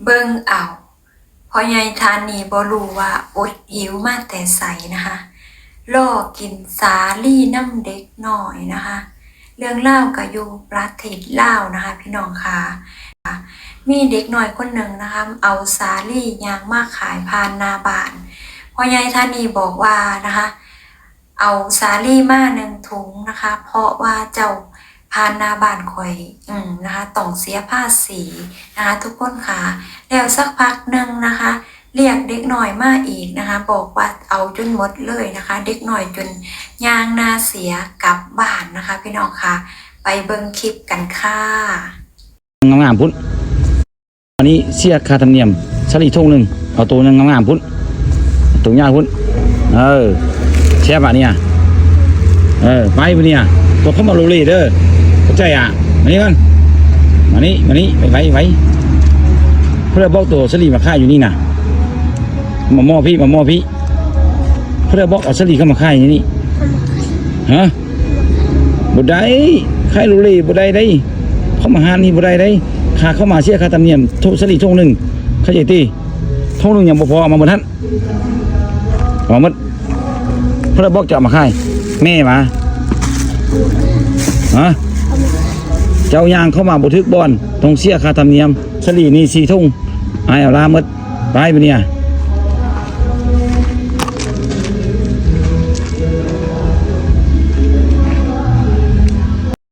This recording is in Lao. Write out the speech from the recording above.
ເບິ່ງເອົາ ພໍ່ໃຫຍ່ທ່ານນີ້ບໍ່ຮູ້ວ່າອົດຫິວມາແຕ່ໃສນະຄະ ລໍກິນສາລີນຳເດັກນ້ອຍນະຄະ. ເລື່ອງລາວກະຢູ່ປະເທດລາວນະຄະ ພີ່ນ້ອງຄະ. ມີເດັກນ້ອຍຄົນໜຶ່ງນະຄະ ເອົາສາລີຍ່າງມາຂາຍຜ່ານໜ້າບ້ານ. ພໍ່ໃຫຍ່ທ່ານນີ້ບອກວ່ານະຄະ ເອົາສາລີມາໜຶ່ງຖົງນະຄະ ເພາະວ່າເຈົ້າຜ່ານໜ້າບ້ານຂ້ອຍ ອືມ ນະຄະ ຕ້ອງເສຍພາສີນະຄະ ທຸກຄົນຄະ. ແລ້ວສັກພັກໜຶ່ງນະຄະ ລຽກເດັກນ້ອຍມາອີກນະຄະ ບອກວ່າເອົາຈົນໝົດເລີຍນະຄະ ເດັກນ້ອຍຈົນຍ່າງໜ້າເສຍກັບບ້ານນະຄະ ພີ່ນ້ອງຄະ. ໄປເບິ່ງຄລິບກັນຄ່ະ. ງາມໆພຸ້ນ ອັນນີ້ເສຍຄ່າທຳນຽມສາລີຖົງໜຶ່ງ ເອົາໂຕງາມໆພຸ້ນ ໂຕຍາວພຸ້ນ ເອີ ແຊບບາດນີ້ອະ ເອີ ໄປບາດນີ້ອະ ຕົວເຂົ້າມາໂລເລເດີ ເຂົ້າໃຈອະ ມານີ້ກ່ອນ ມານີ້ ມານີ້ ໄວໆ ໄວໆ ເພິ່ນບອກໂຕສາລີມາຂາຍຢູ່ນີ້ນະ ມາໝໍ້ພີ້ ມາໝໍ້ພີ້ ເພິ່ນບອກເອົາສາລີເຂົ້າມາຂາຍຢູ່ນີ້ ຮະ? ບໍ່ໄດ້ ຂາຍໂລເລບໍ່ໄດ້ເດ້ ເຂົ້າມາຮ້ານນີ້ບໍ່ໄດ້ເດ້ ຄ່າເຂົ້າມາເສຍຄ່າທຳນຽມ ໂທ ສາລີຖົງໜຶ່ງ ເຂົ້າໃຈຕິ ຖົງໜຶ່ງຍັງບໍ່ພໍ ເອົາມາໝົດຫັ້ນ ເອົາມາໝົດ ເພິ່ນບອກຈະເອົາມາຂາຍ ແມ່ຫວາ ຮະ? ເຈົ້າຍ່າງເຂົ້າມາບໍ່ຖືກບ່ອນ ຕ້ອງເສຍຄ່າທຳນຽມ ສາລີນີ້ສີ່ຖົງ ອ້າຍເອົາລາໝົດ ໄປບາດນີ້